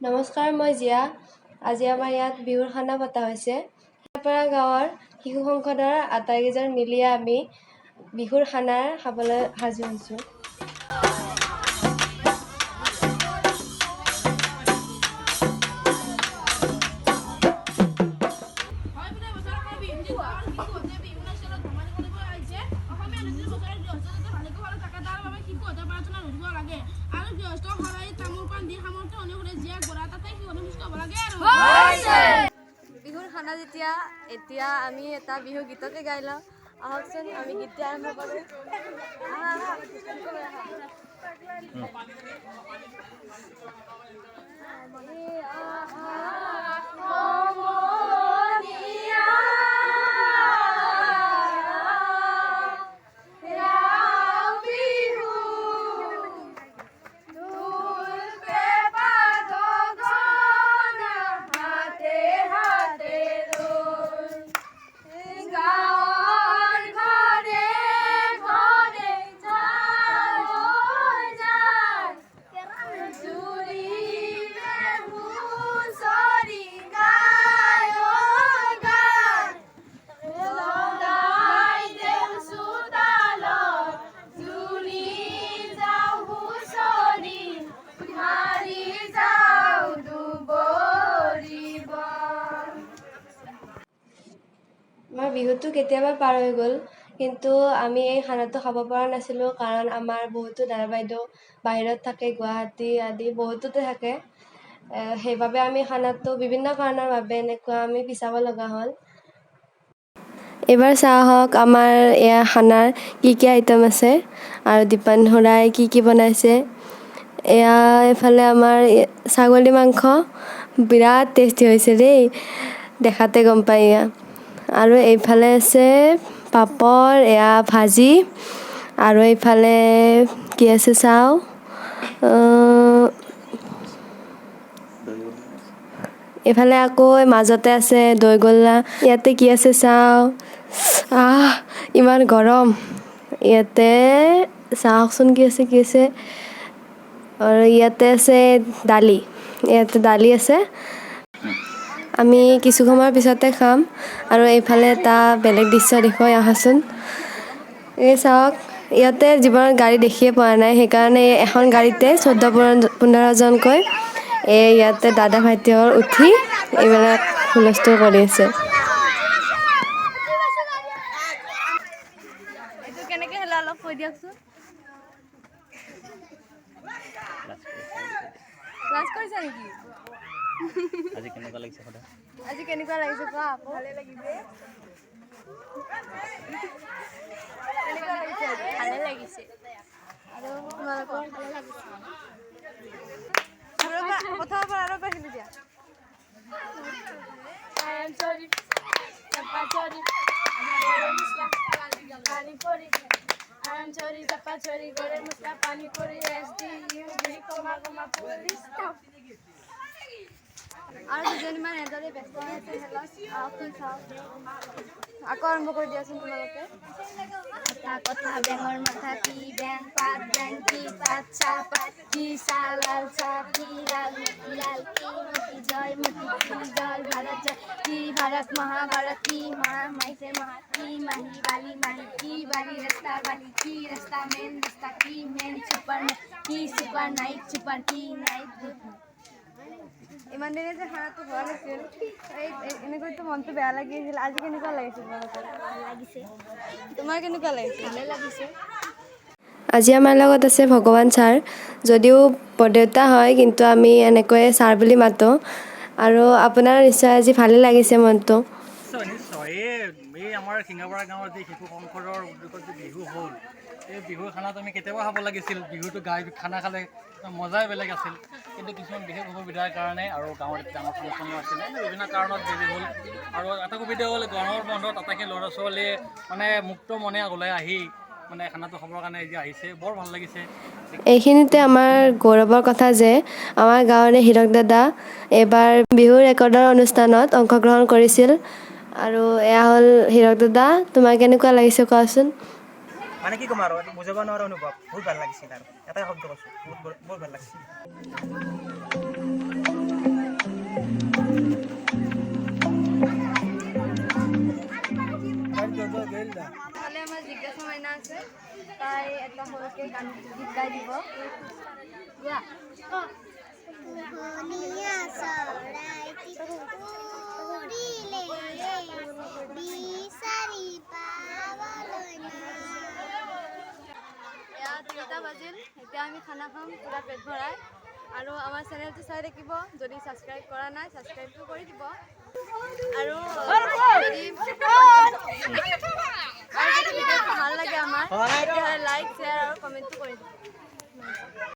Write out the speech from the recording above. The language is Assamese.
নমস্কাৰ, মই জিয়া। আজি আমাৰ ইয়াত বিহুৰ খানা পতা হৈছে। শিঙাপাৰা গাঁৱৰ শিশু সংসদৰ আটাইকেইজন মিলিয়ে আমি বিহুৰ খানা খাবলৈ সাজু হৈছোঁ। হয় বোলে, বছৰেকৰ বিহু গাঁৱৰ শিশুহঁতে বিহু নাচি অলপ ধেমালি কৰিব আহিছে। অসমীয়া নতুন বছৰত গৃহস্থ যাতে ভালে কুশলে থাকে, তাৰ বাবে শিশুহঁতে প্ৰাৰ্থনা ধৰিব লাগে আৰু গৃহস্থক শৰাই, তামোল পাণ দি সামৰ্থ্য অনুসৰি যি আগবঢ়া, তাতে শিশুহঁতে সুস্থ হ'ব লাগে। আৰু বিহুৰ খানা যেতিয়া, এতিয়া আমি এটা বিহু গীতকে গাই লওঁ। আহকচোন, আমি গীতটো আৰম্ভ কৰোঁ। আহা, আহা, আহা। সমনীয়া, বিহু ঢোল, পেঁপা, গগনা হাতে হাতে লৈ গাঁৱৰ ঘৰে ঘৰে যায় যায়, জুৰিবে হুঁচৰি গায় গান। লগাই দেওঁ চোতালত, জুৰি যাওঁ হুঁচৰি মাৰি, যাওঁ দুবৰি বন। আমাৰ বিহুটো কেতিয়াবা পাৰ হৈ গ'ল, কিন্তু আমি এই খানাটো খাব পৰা নাছিলোঁ, কাৰণ আমাৰ বহুতো দাদা বাইদেউ বাহিৰত থাকে, গুৱাহাটী আদি বহুততে থাকে। সেইবাবে আমি খানাটো বিভিন্ন কাৰণৰ বাবে এনেকুৱা আমি পিছাব লগা হ'ল। এইবাৰ চাওঁ আহক, আমাৰ এয়া খানাৰ কি কি আইটেম আছে আৰু দীপান খুৰাই কি কি বনাইছে। এয়া এইফালে আমাৰ ছাগলী মাংস, বিৰাট টেষ্টি হৈছে দেই, দেখাতে গম পায় এয়া। আৰু এইফালে আছে পাপৰ, এয়া ভাজি। আৰু এইফালে কি আছে চাওঁ। এইফালে আকৌ মাজতে আছে দৈ গোল্লা। ইয়াতে কি আছে চাওঁ। আহ, ইমান গৰম। ইয়াতে চাওকচোন কি আছে, কি আছে। আৰু ইয়াতে আছে দালি, ইয়াতে দালি আছে। আমি কিছু সময়ৰ পিছতে খাম। আৰু এইফালে এটা বেলেগ দৃশ্য দেখুৱাই আহাচোন। এই চাওক, ইয়াতে জীৱনত গাড়ী দেখিয়ে পোৱা নাই, সেইকাৰণে এখন গাড়ীতে 14 15জনকৈ এই ইয়াতে দাদা ভাইটিহঁত উঠি এইবিলাক হুলস্থুল কৰি আছে। এইটো কেনেকৈ খেলা, অলপ কৈ দিয়কচোন। ক্লাছ কৰিছা নেকি? আজি কেনেকুৱা লাগিছে সোধা। আজি কেনেকুৱা লাগিছে কোৱা আকৌ। ভালে লাগিছে। কেনেকুৱা লাগিছে আজি? ভালে লাগিছে। আৰু তোমালোকৰ? ভালে লাগিছে। প্ৰথমৰ পৰা আৰু এবাৰ খেলি দিয়া। চৰি চপা চৰি পানী পৰি, আৰাম চৰি চপা চৰি গৰে মছলা পানী পৰি, SDUD comma comma full stop. আৰু দুজনীমান এনেদৰে ব্যস্ত হৈ আছে খেলত। আহকচোন চাওঁ। আকৌ আৰম্ভ কৰি দিয়াচোন তোমালোকে। কথা কথা বেঙৰ মাথা, কি বেং পাত, বেং কি পাত, চাহ পাত, কি চাহ, লাল চাহ, কি লাল, মতি লাল, কি মতি, জয় মতি, কি জয়, ভাৰত জয়, কি ভাৰত, মহাভাৰত, কি মহা, মাইছে মহা, কি মাহী, বালি মাহী, কি বালি, ৰাস্তা বালি, কি ৰাস্তা, মেইন ৰাস্তা, কি মেইন, ছুপাৰমেন, কি ছুপাৰ, নাইট ছুপাৰ, কি নাইট। ইমান দিনে যে খানাটো হোৱা নাছিল, এই এনেকৈতো মনটো বেয়া লাগি আছিল। আজি কেনেকুৱা লাগিছে তোমালোকৰ? লাগিছে। তোমাৰ কেনেকুৱা লাগিছে? ভালে লাগিছে। আজি আমাৰ লগত আছে ভগৱান ছাৰ। যদিও বৰদেউতা হয়, কিন্তু আমি এনেকৈয়ে ছাৰ বুলি মাতোঁ। আৰু আপোনাৰ নিশ্চয় আজি ভালেই লাগিছে মনটো? নিশ্চয়, নিশ্চয়। এই আমাৰ শিঙাপাৰা গাঁৱৰ যি শিশু সংসদৰ উদ্যোগত যি বিহু হ'ল, এই বিহুৰ খানাটো আমি কেতিয়াবা খাব লাগিছিল। বিহুটো গাই খানা খালে মজাই বেলেগ আছিল। কিন্তু কিছুমান বিশেষ অসুবিধাৰ কাৰণে আৰু গাঁৱত ডাঙৰ ফাংচনো আছিলে, এনে বিভিন্ন কাৰণত দেৰি হ'ল। আৰু এটা সুবিধা হ'ল, গৰমৰ বন্ধত আটাইখিনি ল'ৰা ছোৱালীয়ে মানে মুক্ত মনে ওলাই আহি মানে খানাটো খাবৰ কাৰণে এতিয়া আহিছে, বৰ ভাল লাগিছে। এইখিনিতে আমাৰ গৌৰৱৰ কথা যে আমাৰ গাঁৱৰে হীৰক দাদা এইবাৰ বিহু ৰেকৰ্ডৰ অনুষ্ঠানত অংশগ্ৰহণ কৰিছিল। আৰু এয়া হ'ল হীৰক দাদা। তোমাৰ কেনেকুৱা লাগিছে কোৱাচোন। মানে কি ক'ম আৰু, এইটো বুজাব নোৱাৰা অনুভৱ। বহুত ভাল লাগিছিল আৰু এটাই শব্দ কৈছোঁ, বহুত বহুত ভাল লাগিছিল। তাই এটা সৰুকৈ গান গীত গাই দিব। গোৱা। পোহনীয়া চৰাইটি উৰিলে, বিচাৰি পাবলৈ নাই। এয়া 3টা বাজিল। এতিয়া আমি খানা খাম পূৰা পেট ভৰাই আৰু আমাৰ চেনেলটো চাই থাকিব। যদি ছাবস্ক্ৰাইব কৰা নাই, ছাবস্ক্ৰাইবটো কৰি দিব আৰু যদি ভিডিঅ'টো ভাল লাগে আমাৰ, তেতিয়াহ'লে লাইক, শ্বেয়াৰ আৰু কমেণ্টটো কৰি দিব।